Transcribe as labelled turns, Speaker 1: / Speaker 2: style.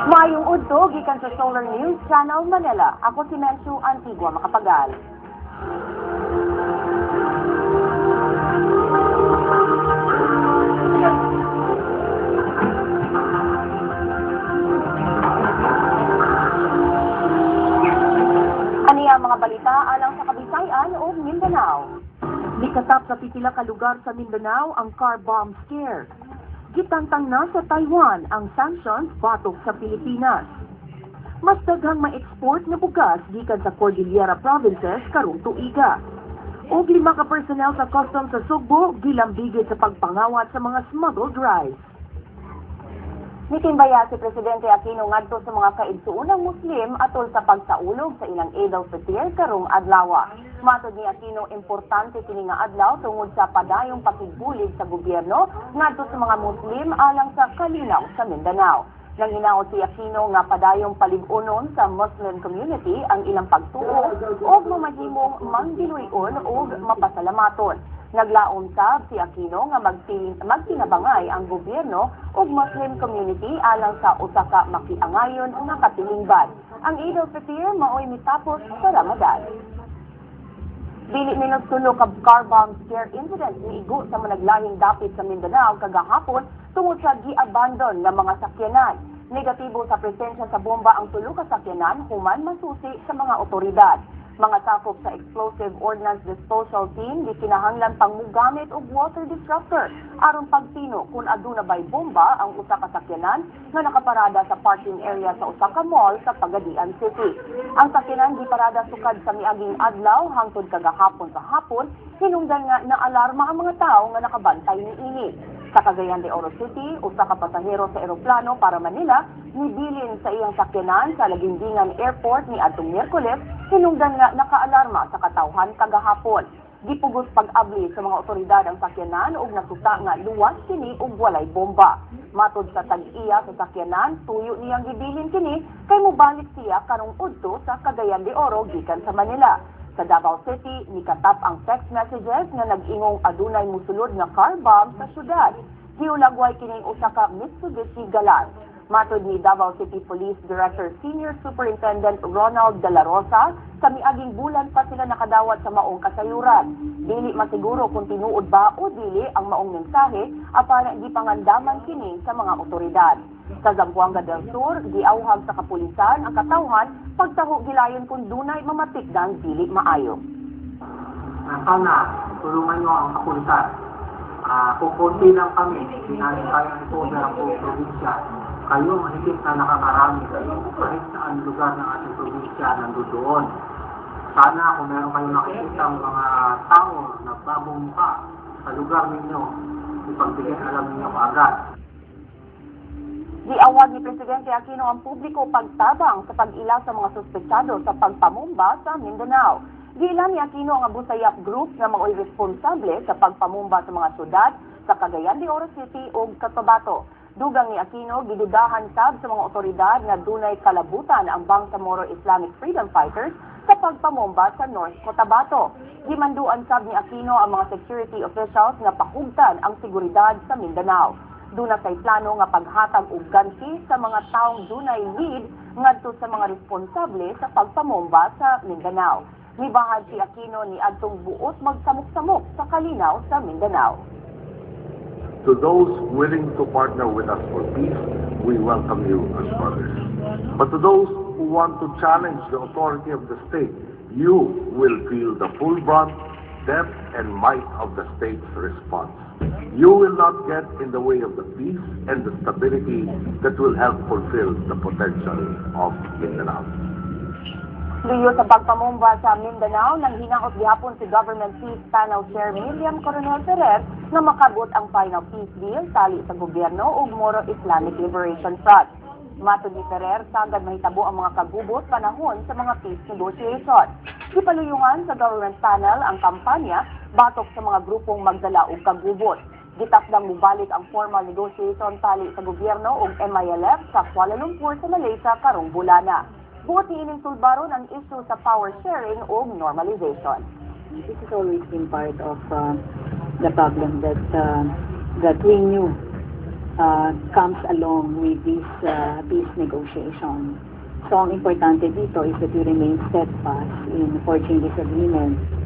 Speaker 1: Maayong udto gikan sa Solar News Channel Manila. Ako si Menchu Antigua Makapagal. Ani ang mga balita alang sa Kabisayan ug Mindanao. Nikatap sa pipila ka lugar sa Mindanao ang car bomb scare. Gitangtang na sa Taiwan ang sanctions batok sa Pilipinas. Mas daghang ma-export nga bugas gikan sa Cordillera provinces karong tuiga. Og lima ka personnel sa customs sa Sugbo gilambigit sa pagpangawat sa mga smuggled rice. Mitimbaya si Presidente Aquino ngadto sa mga kaigsuonang Muslim atol sa pagsaulog sa ilang Eid al-Fitr karong adlaw. Matod ni Aquino, importante kini nga adlaw tungod sa padayong pakigbulig sa gobyerno ngadto sa mga Muslim alang sa kalinaw sa Mindanao. Nanghinaot si Aquino nga padayong palib-unon sa Muslim community ang ilang pagtuo ug mamahimong manggiluyon ug mapasalamaton. Naglaom sab si Aquino nga magtinabangay ang gobyerno ug Muslim community alang sa usa ka makiangayon nga katilingban. Ang Eid al-Fitr maoy mitapos sa Ramadan. Dili menos 3 ka car bomb scare incident niigo sa managlahing dapit sa Mindanao kagahapon tungod sa gi-abandon nga mga sakyanan. Negatibo sa presensya sa bomba ang 3 ka sakyanan human masusi sa mga otoridad. Mga sakop sa Explosive Ordnance Disposal Team gikinahanglan pang mugamit og water disruptor aron pagtino kung aduna bay bomba ang usa ka sakyanan nga nakaparada sa parking area sa usa ka mall sa Pagadian City. Ang sakyanan giparada sukad sa miaging adlaw hangtod kagahapon sa hapon, hinungdan nga naalarma ang mga tawo nga nakabantay niini. Sa Cagayan de Oro City, usa ka pasahero sa eroplano para Manila nibilin sa iyang sakyanan sa Laguindingan Airport ni adtong Miyerkules, hinungdan nga nakaalarma sa katawhan kagahapon. Gipugos pag-abli sa mga otoridad ang sakyanan ug nasuta nga luwas kini ug walay bomba. Matod sa tag-iya sa sakyanan, tuyo niyang gibilin kini kay mobalik siya karong udto sa Cagayan de Oro gikan sa Manila. Sa Davao City, nikatap ang text messages nga nag-ingong adunay musulod nga car bomb sa syudad. Giulagway kining usa ka Mitsubishi Galant. Matod ni Davao City Police Director Senior Superintendent Ronald De La Rosa, sa miaging bulan pa sila nakadawat sa maong kasayuran. Dili masiguro kung tinuod ba o dili ang maong mensahe apan gipangandaman kini sa mga otoridad. Sa Zamboanga del Sur, giawhag sa kapulisan ang katawhan pagtaho gilayon kung dunay mamatikdang dili maayo.
Speaker 2: Sana tulungan nyo ang kapulisan. Kung konti lang kami, hindi namin kayang i-cover ang buong probinsya. Kayo mahigit na nakakarami, kahit saan lugar ng ating probinsya nandoon. Sana kung meron kayong makikita ang mga tao na bagong mukha sa lugar ninyo, ipagbigay alam ninyo kaagad.
Speaker 1: Giawhag ni Presidente Aquino ang publiko pagtabang sa pag-ila sa mga suspetsado sa pagpamumba sa Mindanao. Giila ni Aquino ang Abu Sayyaf Group nga mao'y responsable sa pagpamumba sa mga syudad sa Cagayan de Oro City ug Cotabato. Dugang ni Aquino, gidudahan sab sa mga otoridad nga dunay kalabutan ang Bangsamoro Islamic Freedom Fighters sa pagpamomba sa North Cotabato. Gimanduan sab ni Aquino ang mga security officials nga pahugtan ang seguridad sa Mindanao. Duna say plano nga paghatag og ganti sa mga taong dunay lead ngadto sa mga responsable sa pagpamomba sa Mindanao. Mibahag si Aquino ni adtong buot magsamok-samok sa kalinaw sa Mindanao.
Speaker 3: To those willing to partner with us for peace, we welcome you as brothers. But to those who want to challenge the authority of the state, you will feel the full brunt, depth, and might of the state's response. You will not get in the way of the peace and the stability that will help fulfill the potential of Mindanao.
Speaker 1: Luyo sa pagpamumba sa Mindanao, nang hinaot gihapon si Government Peace Panel Chair Miriam Coronel Ferrer nga makabot ang final peace deal tali sa gobyerno ug Moro Islamic Liberation Front. Matod ni Ferrer, sagad mahitabo ang mga kagubot panahon sa mga peace negotiation. Gipaluyungan sa government panel ang kampanya batok sa mga grupong magdala og kagubot. Gitakdang mubalik ang formal negotiation tali sa gobyerno ug MILF sa Kuala Lumpur sa Malaysia karong bulana. Buot niining sulbaron ang issue sa power sharing ug normalization.
Speaker 4: This has always been part of the problem that we knew comes along with this peace negotiation. So, ang importante dito is that we remain steadfast in forging this agreement.